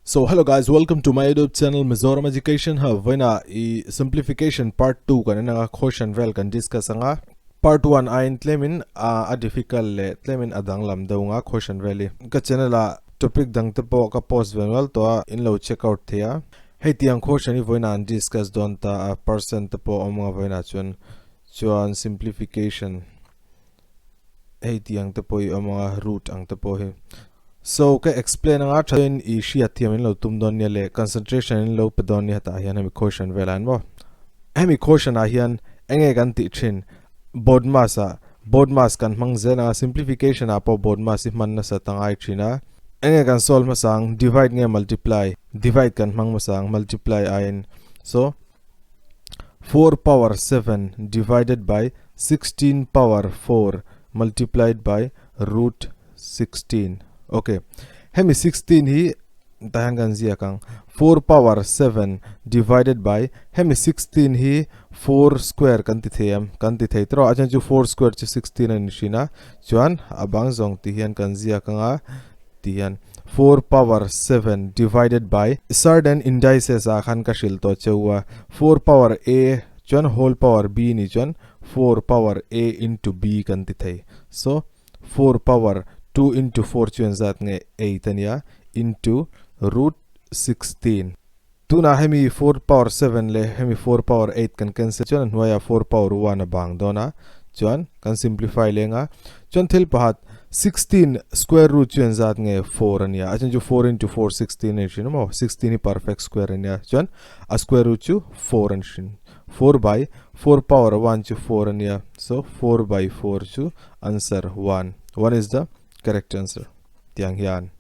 So hello guys, welcome to my YouTube channel Mizoram Education Hub. Vawiinah i simplification part 2 kan en anga question vel kan discuss anga. Part 1 aiin tlemin a difficult leh tlemin a danglam deuh anga question vel hi. Ka channel ah topic dang te pawh ka post ve nual tawh a, in lo check out thei a. Hei tiang question hi vawiinah an discuss dawn ta a, percent te pawh a awm anga vawiinah chuan chuan simplification hei tiang te pawh hi awm anga root ang te pawh hi so ka explain anga tha in i hriat thiam in lo tum dawn nia leh concentration in lo pe dawn nia hetah hian hemi question velah hian maw hemi question ah hian enge kan tih thin BODMAS ah BODMAS kan hmang zel anga simplification ah pawh BODMAS hi hman nasa ta ngai thin a enge kan solve hmasa ang divide nge multiply divide kan hmang hmasa ang multiply aiin so 4 power 7 divided by 16 power 4 multiplied by root 16 okay hemi 16 hi tahan kan ziak ang 4 power 7 divided by hemi 16 hi 4 square kan ti thei am kan ti thei tro a chan chu 4 square chu 16 ani hrin a chuan a bang zawng ti hian kan ziak anga ti hian 4 power 7 divided by certain indices ah khan ka hrilh tawh cheu a 4 power a chuan whole power b ni chuan 4 power a into b kan ti thei so 4 power 2 into 4 chuan zat nge 8 ania into root 16 tuna hemi 4 power 7 leh hemi 4 power 8 kan cancel chuan a hnuaiah 4 power 1 a bang dawn a chuan kan simplify leng a chuan thil pakhat 16 square root chu engzat nge 4 ania a chuan chu 4 into 4 16 ani thin maw 16 hi perfect square ania chuan a square root chu 4 ani thin 4 by 4 power 1 chu 4 ania so 4 by 4 chu answer 1 1 is the correct answer tiang hian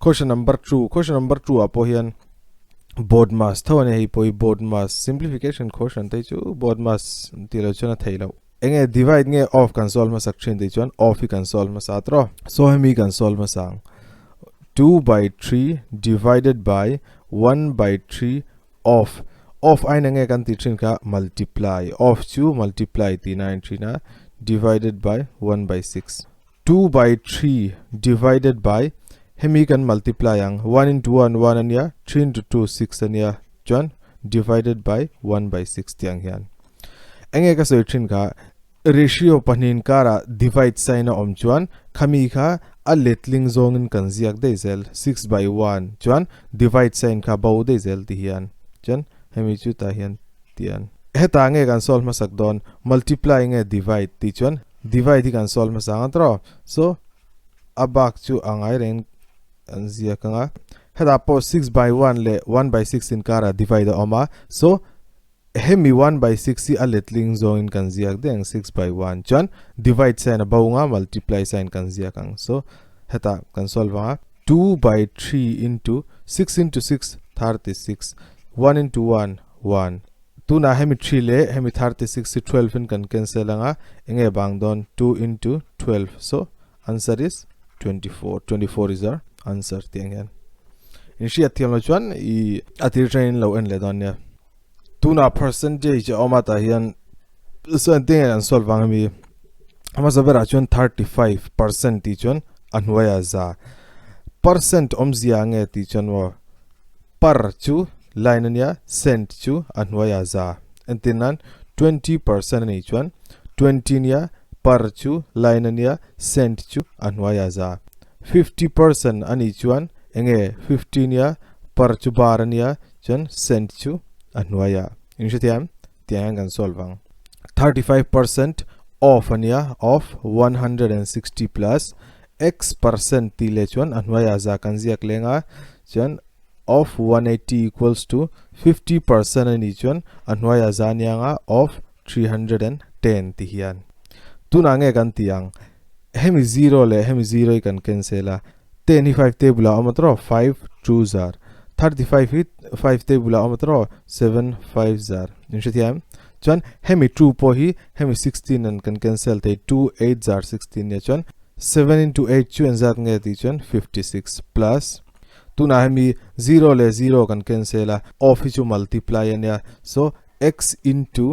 Question number 2 question number 2 ah pawh hian BODMAS tho ani hei pawh hi BODMAS simplification question te chu BODMAS tih loh chuan a theih loh enge divide nge off kan solve hmasak thin tih chuan off hi kan solve hmasa tawh so hemi kan solve hmasa ang 2 by 3 divided by 1 by 3 off off aina nge kan tih thin kha multiply off chu multiply tihna a in thin a divided by 1 by 6 2 by 3 divided by hemi kan multiply ang 1 into 1 1 ania 3 into 2 6 ania chuan divided by 1 by 6 tiang hian enge ka sawi thin kha ratio pahnih kara divide sign a awm chuan khami kha a letling zawngin kan ziak daih zel 6 by 1 chuan divide sign kha bo daih zel ti hian chuan hemi chu tah hian tian heta nge kan solve hmasak dawn multiply nge divide tih chuan Divide hi kan solve hmasa ang a tawh so a bak chu a ngai reng an ziak ang a hetah pawh 6 by 1 leh 1 by 6 inkarah divide a awm a so hemi 1 by 6 hi a letling zawngin kan ziak daih ang 6 by 1 chuan divide sign a bo ang a multiply sign kan ziak ang so hetah kan solve ang a 2 by 3 into 6 into 6 36 1 into 1 1 Tunah hemi 3 leh hemi 36 hi 12 in kan cancel anga enge bang dawn 2 into 12 so answer is 24 24 is our answer tih ang hian in hriat thiam lo chuan i a tir train lo en leh dawn nia tunah percentage a awm a tah hian so engtin nge an solve ang hemi hmasa berah chuan 35% tih chuan a hnuaiah za percent awmzia nge tih chuan maw Per chu line a nia, cent chu a hnuaiah za. Entir nan 20% a nih chuan 20 nia, per chu line a nia, cent chu a hnuaiah za. 50% a nih chuan enge 50 nia, per chu bar a nia, chuan cent chu a hnuaiah. In hrethiam? Tiang hian kan solve ang. 35% off a nia, of 160 plus x percent tih leh chuan a hnuaiah za kan ziak leng a, chuan of 180 equals to 50% a nih chuan a hnuaiah za aniang a of 310 ti hian. Tunah nge kan tih ang? Hemi zero leh hemi zero hi kan cancel a, 10 hi 5 table ah a awm a tawh 5 2 zar, 35 hi 5 table ah a awm a tawh 7 5 zar. In hrethiam? Chuan hemi 2 pawh hi hemi 16 an kan cancel thei 2 8 zar 16 nia chuan 7 into 8 chu engzat nge tih chuan 56 plus tunah hemi 0 leh 0 kan cancel a off hi chu multiply ania so x into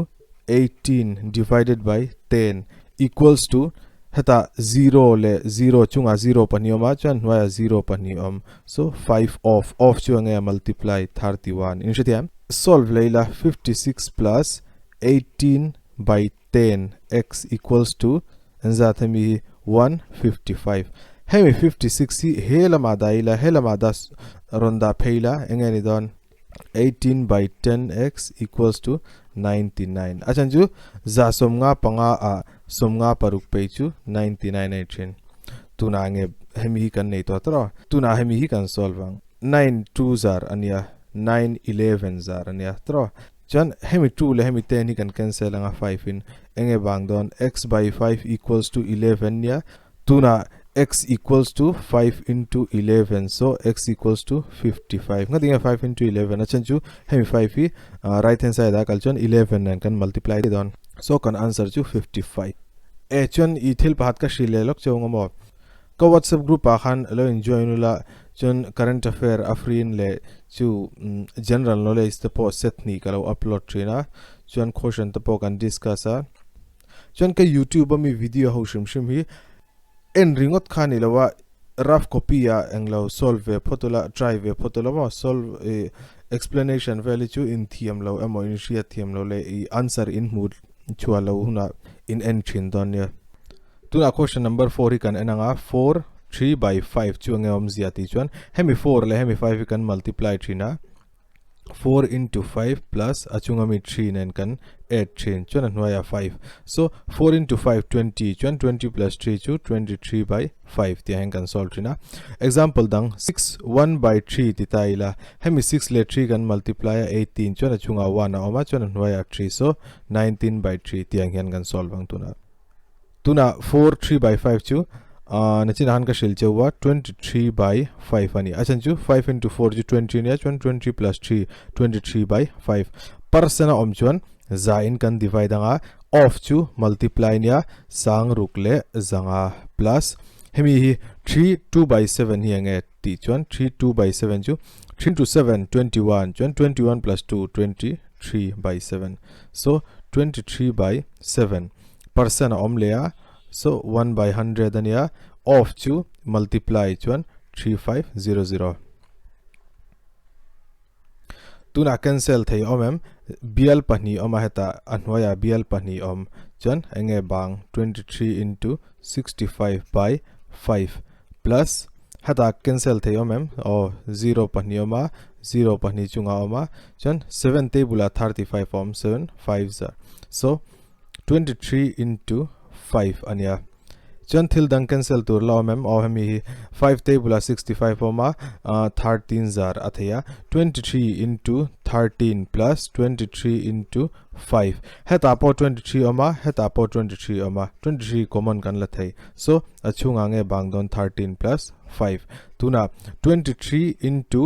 18 divided by 10 equals to Hetah zero leh zero chungah zero pahnih awm a, chuan hnuaiah zero pahnih awm. So five of, of chu enge a multiply 31. In hrethiam? Solve leh ila 56 plus 18 by 10 x equals to engzat hemi hi 155. Hemi 56 hi he lamah dah ila, he lamah dah rawn dah phei ila enge ni dawn? 18 by 10 x equals to 99. A chhan chu za sawmnga panga ah sawmnga paruk pei chu 99 a ni thin. Tunah nge hemi hi kan nei tawh tawh a, tunah hemi hi kan solve ang. 9 2 zar a nia, 9 11 zar a nia tawh. Chuan hemi 2 leh hemi 10 hi kan cancel anga 5 in enge vang dawn x by 5 equals to 11 nia. Tunah x equals to 5 into 11 so x equals to 55 nga tinge 5 into 11 a chhan chu hemi 5 hi uh, right hand side a kal chuan 11 nen kan multiply dawn so kan answer chu 55 e chuan i thil pahat ka hrilh leh lawk cheu nga maw ka whatsapp group ah khan lo in join ula chuan current affair a free in leh chu mm, general knowledge te pawh set hnih ka lo upload thin a chuan question te pawh kan discuss a Chuan ka youtube a mi video ho hrim hrim hi en ringawt kha ni lo a, rough copy ah englo solve ve phawt ula, try ve phawt ula maw, solve ih explanation vel hi chu in thiam lo emaw in hriat thiam lo leh ih answer in hmu chhuah lo hunah in en thin dawn nia. Tunah question number four hi kan en ang a, four three by five chu enge awmzia tih chuan hemi four leh hemi five hi kan multiply thin a, 4 into 5 plus a chunga mi 3 nen kan add thin chuan a hnuaiah 5 so 4 into 5 20 chuan 20 plus 3 chu 23 by 5 tia hian kan solve thin a example dang 6 1 by 3 ti ta ila hemi 6 leh 3 kan multiply a 18 chuan a chunga 1 a awm a chuan a hnuaiah 3 so 19 by 3 tiang hian kan solve ang tuna Tunah 4 3 by 5 chu nachin han ka hril cheu a 23 by 5 ani a chhan chu 5 into 4 chu 20 ania chuan 20 plus 3 23 by 5 percent a awm chuan za in kan divide anga off chu multiply ania sang ruk leh zanga plus hemi hi 3 2 by 7 hi enge tih chuan 3 2 by 7 chu 3 into 7 21 chuan 21 plus 2 23 by 7 so 23 by 7 percent a awm leh a so 1 by 100 a nia off chu multiply chuan 3500 tunah cancel thei awm em bial pahnih awm a hetah a hnuaiah bial pahnih awm chuan enge bang 23 into 65 by 5 plus hetah cancel thei awm em aw 0 pahnih awm a 0 pahnih chungah awm a chuan 7 table ah 35 awm 7 5 za so 23 into 5 ania chuan thil dang cancel tur la awm em aw hemi hi 5 table ah 65 awm a 13 zar a thei a 23 into 13 plus 23 into 5 hetah pawh 23 awm a hetah pawh 23 awm a 23 common kan la thei so a chhungah nge bang dawn 13 plus 5 tunah 23 into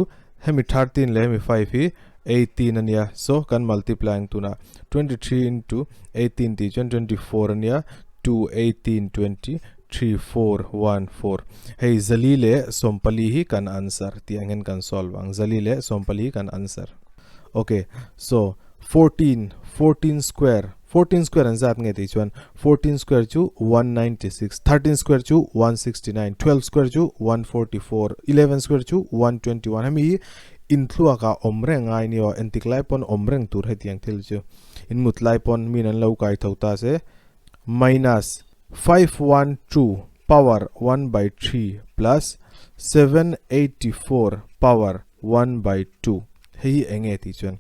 hemi 13 leh hemi 5 hi 18 ania so kan multiply ang tunah 23 into 18 tih chuan 24 ania 2 18 20 3 4 1 4 hei zali leh sawmpali hi kan answer tih ang hian kan solve ang zali leh sawmpali hi kan answer okay so 14 14 square 14 square an zat nge tih chuan 14 square chu 196 13 square chu 169 12 square chu 144 11 square chu 121 hemi hi Inthluak ah awm reng ngai ni aw, entik lai pawn awm reng tur hetiang thil chu. In mut lai pawn min an lo kai tho ta se. Minus 512 power 1 by 3 plus 784 power 1 by 2 hei hi enge tih chuan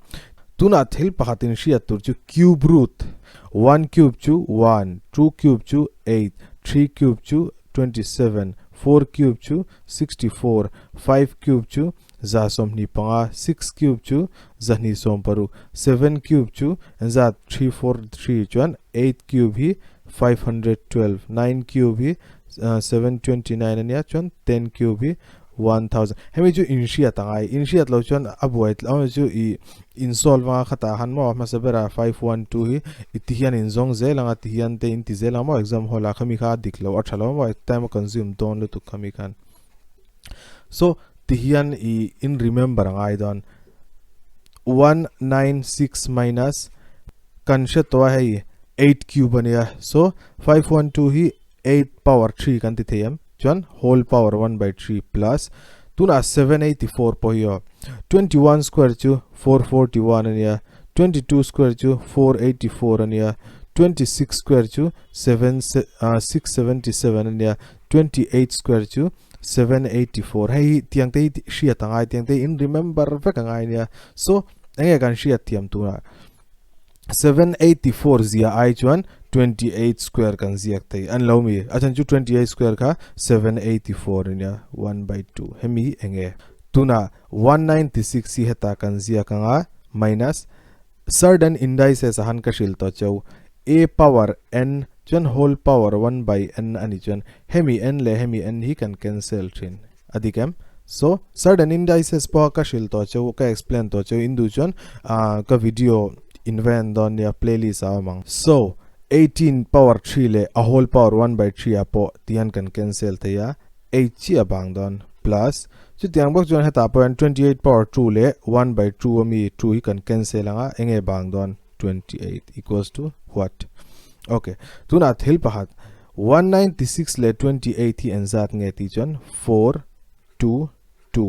tunah thil pakhat in hriat tur chu cube root 1 cube chu 1, 2 cube chu 8, 3 cube chu 27, 4 cube chu 64, 5 cube chu 25, 6 cube chu 126, 7 cube chu engzat 343 chuan 8 cube hi 512, 9 cube hi 729 ania chuan 10 cube hi 1000 hemi chu inhriat a ngai inhriat lo chuan a buai tlang chu i in solve anga khatah han maw hmasa bera 512 hi i ti hian in zawng zel anga ti hian te in ti zel ang maw exam hall ah khami kha a dik lo a tha lo maw time a consume dawn lutuk khami khan so ti hian i in remember a ngai dawn 196 minus kan hre tawh a hei 8 cube ania so 512 hi. 8 power 3 kan ti thei em? Chuan whole power 1 by 3 plus tunah 784 pawh hi aw 21 square chu 441 a nia, 22 square chu 484 a nia, 26 square chu 7 677 a nia, 28 square chu 784 hei hi tiang te hi hriat a ngai tiang te hi in remember vek a ngai nia. So enge kan hriat thiam tunah 784 zia ai chuan 28 square kan ziak thei an lo mi a chhan chu 28 square kha 784 a nia 1 by 2 hemi hi enge tunah 196 hi heta kan ziak anga minus certain indices a han ka hrilh tawh cheu a power n chuan whole power 1 by n a ni chuan hemi n leh hemi n hi kan cancel thin a dik em so certain indices pawh ka hrilh tawh cheu ka explain tawh cheu in duh chuan ah ka video invent dawn nia playlist a awm ang so 18 power 3 leh a whole power 1 by 3 ah pawh tihian kan cancel thei a 8 chiah bang dawn plus chutiang bawk chuan hetah pawh hian 28 power 2 leh 1 by 2 ami 2 hi kan cancel anga enge bang dawn 28 equals to what okay tunah thil pakhat 196 leh 28 hi engzat nge tih chuan 4 2 2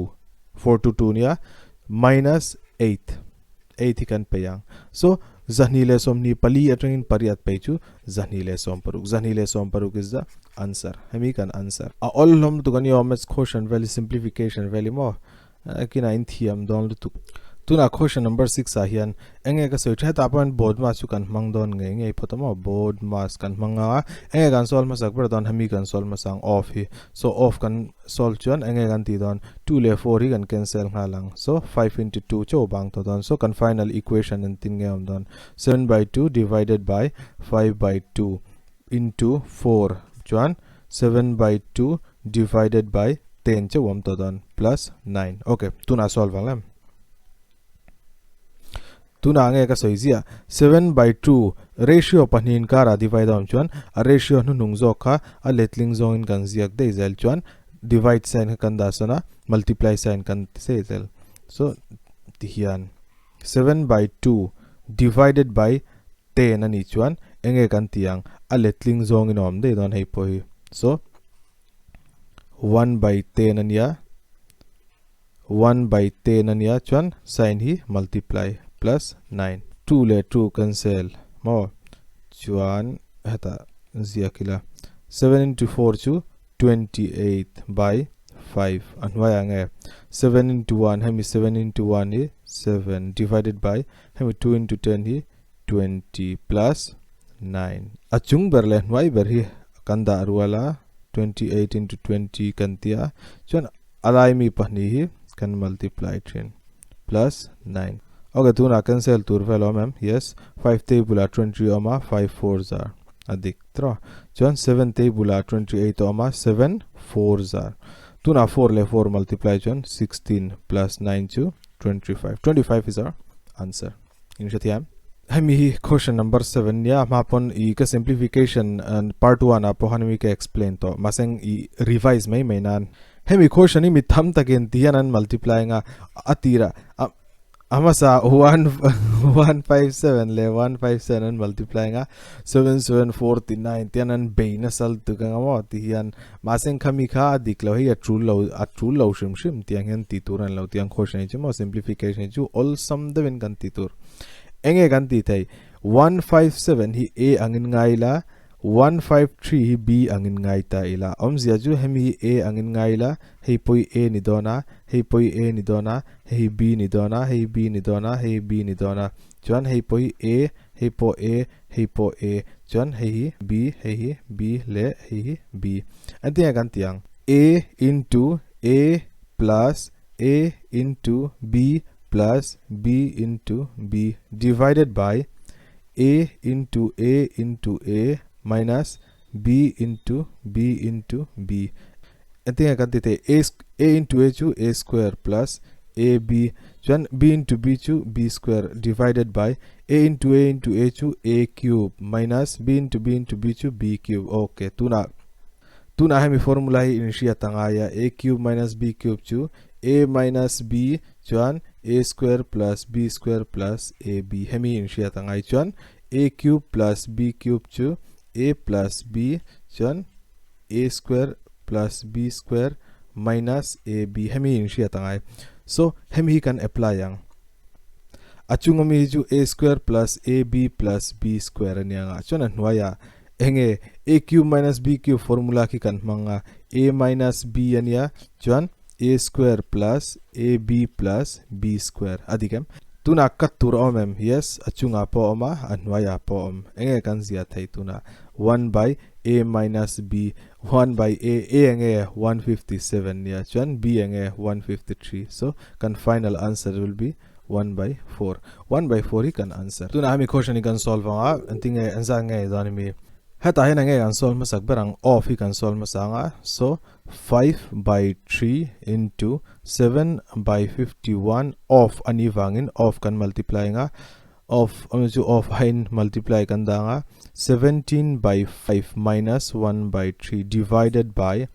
4 2 2 nia minus 8 8 hi kan pei ang so 224 atangin pariat pei chu 216 216 is the answer hemi kan answer a awl hlawm lutuk ania aw maths quotient vel hi simplification vel hi maw Nakinah in thiam dawn lutuk. Tunah question number 6 ah hian enge ka sawi tha hetah pawh hian BODMAS chu kan hmang dawn ngei ngei phawt a maw BODMAS kan hmang a enge kan solve hmasak ber dawn hemi kan solve hmasa ang off hi so off kan solve chuan enge kan tih dawn 2 leh 4 hi kan cancel nghal ang so 5 into 2 chauh bang tawh dawn so kan final equation engtin nge awm dawn 7 by 2 divided by 5 by 2 into 4 chuan 7 by 2 divided by 10 chauh awm tawh dawn plus 9 ok tunah solve ang lem tunah nge ka sawi ziah 7 by 2 ratio pahnih inkara divide a awm chuan a ratio hnuhnung zawk kha a letling zawngin kan ziak daih zel chuan divide sign kha kan dah sawn a multiply sign kan ti sei zel so tihian 7 by 2 divided by 10 a nih chuan enge kan tih ang a letling zawngin a awm daih dawn hei pawh hi so 1 by 10 a nia 1 by 10 a nia chuan sign hi multiply plus 9 2 leh 2 cancel maw chuan hetah ziak ila 7 into 4 chu 28 by 5 a hnuaiah nge 7 into 1 hemi 7 into 1 hi 7 divided by hemi 2 into 10 hi 20 plus 9 a chung ber leh hnuai ber hi kan dah rual a 28 into 20 kan tia chuan a lai mi pahnih hi kan multiply thin plus 9 ok tunah cancel tur vel awm em yes 5 table ah 20 awm a 5 4 zar a dik tawh chuan 7 table ah 28 awm a 7 4 zar tunah 4 leh 4 multiply chuan 16 plus 9 chu 25 25 is our answer in hrethiam hemi hi question number 7 nia hma pon i ka simplification and part 1 a pawh mi ka explain to maseng i revise mai mai nan hemi question hi mi tham takin tihian an multiply nga atira amasa 1 157 le 157 an multiply nga 7749 tian an bei nasal tu ka nga ti hian Mahse khami kha a dik lo hei a tul lo a tul lo hrim hrim tiang hian ti tur a ni lo tiang question hi chu maw simplification hi chu awlsam deuhin kan ti tur. Enge kan ti thei 157 hi A angin ngai ila 153 hi B angin ngai ta ila awmzia chu hemi hi A angin ngai ila hei pawh hi A ni dawn a hei pawh hi A ni dawn a hei hi B ni dawn a hei hi B ni dawn a hei hi B ni dawn a chuan hei pawh hi A hei pawh A hei pawh A chuan hei hi B hei hi B leh hei hi B engtin nge kan tih ang A into A plus A into B plus B into B divided by A into A into A minus B into B into B engtin nge kan tih theih A A into A chu A square plus AB chuan B into B chu B square divided by A into A into A chu A cube minus B into B into B chu B cube ok tunah tunah hemi formula hi in hriat a ngai a A cube minus B cube chu A minus B chuan A square plus B square plus AB hemi in hriat a ngai chuan A cube plus B cube chu A plus B chuan. a square plus b square minus ab hemi in hriat angai. So hemi hi kan apply ang. A chung ami hi chu a square plus ab plus b square a nia nga chuan a hnuaiah enge a cube minus b cube formula khi kan hmang a a minus b a nia chuan a square plus ab plus b square a dik em? Tunah cut tur a awm em? Yes, a chungah pawh a awm a, a hnuaiah pawh a awm. Enge kan zia thei tunah 1 by a minus b 1 by a, a enge 157 nia chuan b enge 153 so kan final answer will be 1 by 4. 1 by 4 hi kan answer. Tunah hemi question hi kan solve ang a, engtinge engzat nge dawn emi? Hetah hian enge kan solve hmasak ber ang? Off hi kan solve hmasa ang a, so 5 by 3 into 7 by 51 off a nih vangin off kan multiply ang a, off awmzia chu off aiin multiply kan dang a, 17 by 5 minus 1 by 3 divided by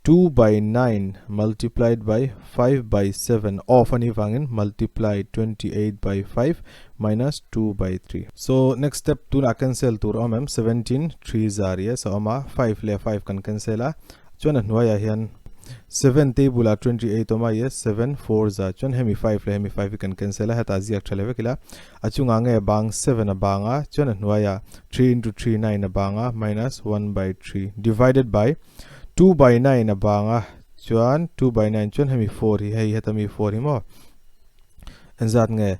2 by 9 multiplied by 5 by 7 off a nih vangin multiply 28 by 5 minus 2 by 3. So next step tunah cancel tur a awm em 17 3 zar yes a awm a, 5 leh 5 kan cancel a, Chuan a hnuaiah hian 7 table ah 28 awm a, yes, 7 4 za chuan hemi 5 leh hemi 5 hi kan cancel a, hetah ziak tha leh vek ila. A chungah nge bang 7 a bang a, chuan a hnuaiah 3 into 3 9 a bang a, minus 1 by 3 divided by 2 by 9 a bang a, chuan 2 by 9 chuan hemi 4 hi hei heta mi 4 hi maw engzat nge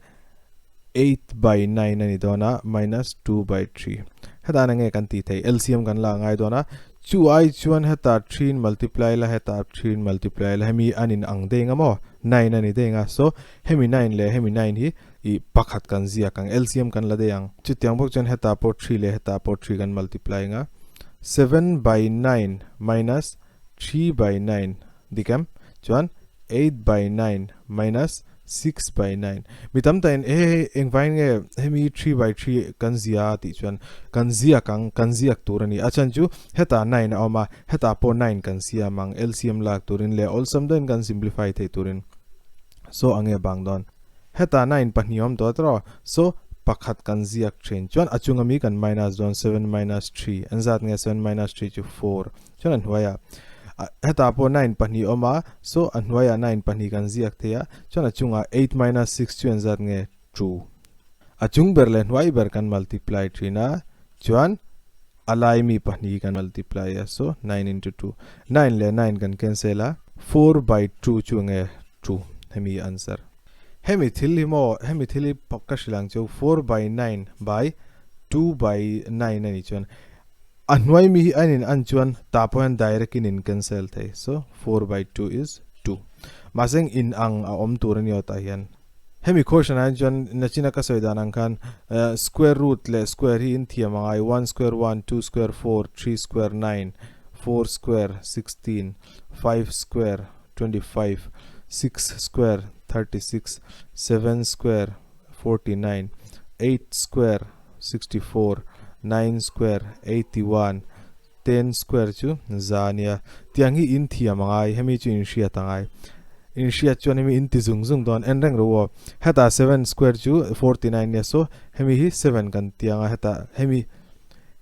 8 by 9 a ni dawn a, minus 2 by 3. Hetah hian enge kan tih theih? LCM kan la ngai dawn a, chu ai chuan hetah 3 in multiply la, hetah 3 in multiply la, hemi an in ang deng a maw? 9 a ni deng a, so hemi 9 leh hemi 9 hi ih pakhat kan ziak ang, LCM kan la daih ang. Chutiang bawk chuan hetah pawh 3 leh hetah pawh 3 kan multiply ang a, 7 by 9 minus 3 by 9 dik em? Chuan 8 by 9 minus 6 by 9. Mi tam takin he hei engvangin nge hemi 3 by 3 kan zia a tih chuan kan ziak ang, kan ziak tur a ni. A chhan chu hetah 9 a awm a, hetah pawh 9 kan siam ang LCM lak turin leh awlsam deuhin kan simplify theih turin. So a nge bang dawn. Hetah 9 pahnih a awm tawh tawh. So pakhat kan ziak thin. Chuan a chunga mi kan minus dawn 7 minus 3. Engzat nge 7 minus 3 chu 4. Chuan a hnuaiah hetah pawh 9 pahnih a awm a, so a hnuaiah 9 pahnih kan ziak thei a, chuan a chungah 8 minus 6 chu engzat nge 2. A chung ber leh hnuai ber kan multiply thin a, chuan a lai mi pahnih kan multiply a, so 9 into 2. 9 leh 9 kan cancel a, 4 by 2 chu enge 2 hemi answer. Hemi thil hi maw, hemi thil hi ka hrilh ang chu 4 by 9 by 2 by 9 a nih chuan A hnuai mi hi an in an chuan tah pawh hian direct in in cancel thei so 4 by 2 is 2 mahse in ang a awm tur a ni aw tah hian hemi question ah hian chuan nachina ka sawi dan ang khan square root leh square hi in thiam a ngai 1 square 1 2 square 4 3 square 9 4 square 16 5 square 25 6 square 36 7 square 49 8 square 64 9 square 81 10 square chu za nia tiang hi in thiam angai hemi chu in hriat angai in hriat chuan hemi in ti zung zung dawn en reng ro aw heta 7 square chu 49 nia so hemi hi 7 kan tiang a heta hemi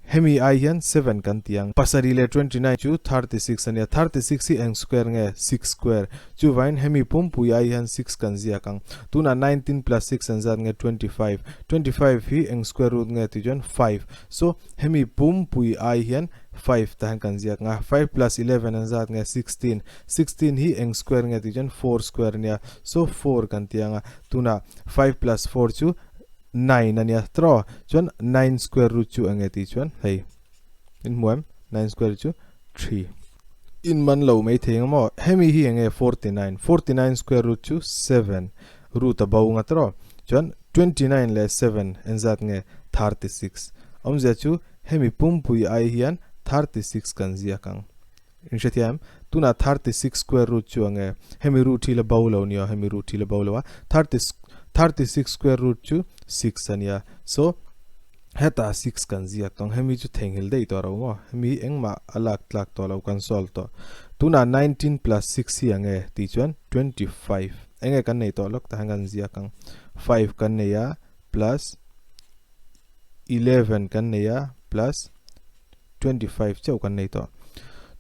Hemi ai hian 7 kan ti ang. Pasarih leh 29 chu 36 a nia. 36 hi eng square nge? Six square. Chuvain hemi pumpui ai hian six kan ziak ang. Tunah 19 plus six an zat nge? 25. 25 hi eng square root nge tih chuan five. So, hemi pumpui ai hian five tah hian kan ziak ang a. Five plus 11 an zat nge? 16. 16 hi eng square nge tih chuan four square a nia. So, four kan ti ang a. Tunah five plus four chu 9 a nia tawh chuan 9 square root chu enge tih chuan hei in hmu em 9 square chu 3 in man lo mai thei ang maw hemi hi enge 49 49 square root chu 7 root a bo nga tawh chuan 29 leh 7 engzat nge 36 awmzia chu hemi pumpui ai hian 36 kan ziak ang in hrethiam em tunah 36 square root chu enge hemi root hi la bo lo nia hemi root hi la bo lo a 36 square root chu 6 ania so heta 6 kan ziak tawng hemi chu theihnghilh daih tawh ro maw hemi engmah a lak tlak tawh lo kan solve tawh tunah 19 plus 6 hi enge tih chuan 25 enge kan nei tawh lawk tah hian kan ziak ang 5 kan nei a plus 11 kan nei a plus 25 chauh kan nei tawh.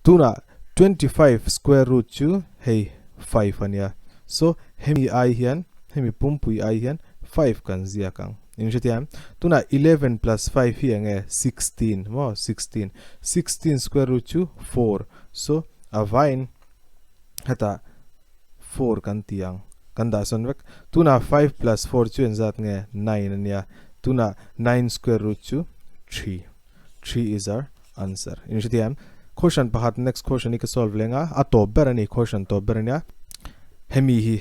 Tunah 25 square root chu hei 5 ania. So hemi ai hian hemi pumpui ai hian 5 kan ziak ang. In hrethiam? Tunah 11 plus 5 hi enge 16 maw 16. 16 square root chu 4. So a vaiin hetah 4 kan ti ang. Kan dah sawn vek. Tunah 5 plus 4 chu engzat nge 9 ania. Tunah 9 square root chu 3. 3 is our answer. In hrethiam? Question pakhat next question hi ka solve leng a, a tawp ber a ni, question tawp ber a nia. Hemi hi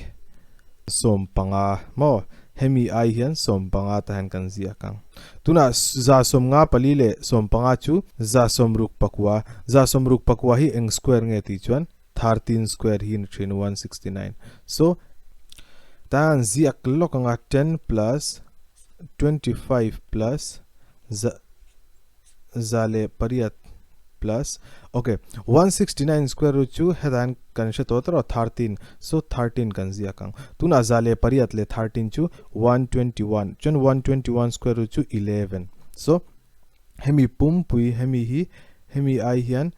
15 maw? Hemi ai hian 15 tah hian kan ziak ang. Tunah 154 leh 15 chu 164, 164 hi eng square nge tih chuan 13 square hi ni thin 169. So tah hian ziak lawk anga 10 plus 25 plus 108 plus ok 169 square root chu hetah hian kan hre tawh tawh 13 so 13 kan ziak ang tunah 108 leh 13 chu 121 chuan 121 square root chu 11 so hemi pumpui hemi hi hemi ai hian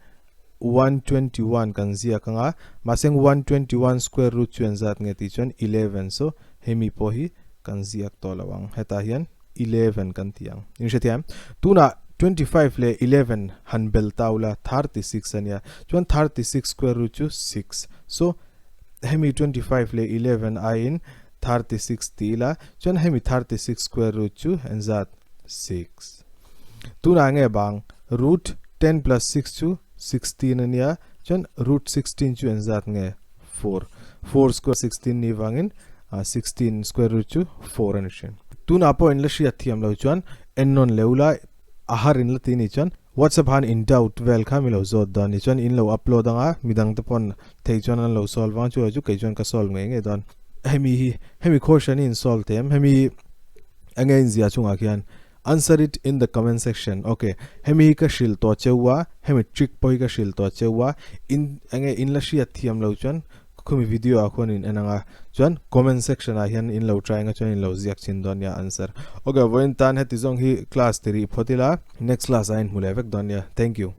121 kan ziak anga mahse 121 square root chu engzat nge tih chuan 11 so hemi pawh hi kan ziak tawh lo ang hetah hian 11 kan ti ang. In hrethiam? Tunah 25 leh 11 han bel ta ula 36 a nia. Chuan 36 square root chu 6. So hemi 25 leh 11 aiin 36 ti ila chuan hemi 36 square root chu engzat? 6. Tunah nge bang root 10 plus 6 chu 16 a nia. Chuan root 16 chu engzat nge? 4. 4 square 16 ni vangin 16 square root chu 4 a ni thin. Tunah pawh in la hriat thiam lo chuan en nawn leh ula a har in la ti ni chuan WhatsApp han in doubt vel kha mi lo zawt dawn ni chuan in lo upload anga midang te pawn thei chuan an lo solve ang chu chu kei chuan ka solve ngei ngei dawn. Hemi hi hemi question hi in solve thei em hemi enge in zia chungah khian Answer it in the comment section ok hemi hi ka hrilh tawh cheu a hemi trick pawh hi ka hrilh tawh cheu a in enge in la hriat thiam lo chuan khumi video ah khuan in en ang a chuan comment section ah hian in lo try anga chuan in lo ziak chhin dawn nia answer ok vawiin tan heti zawng hi class ti rih phawt ila next class ah in hmu leh vek dawn nia thank you.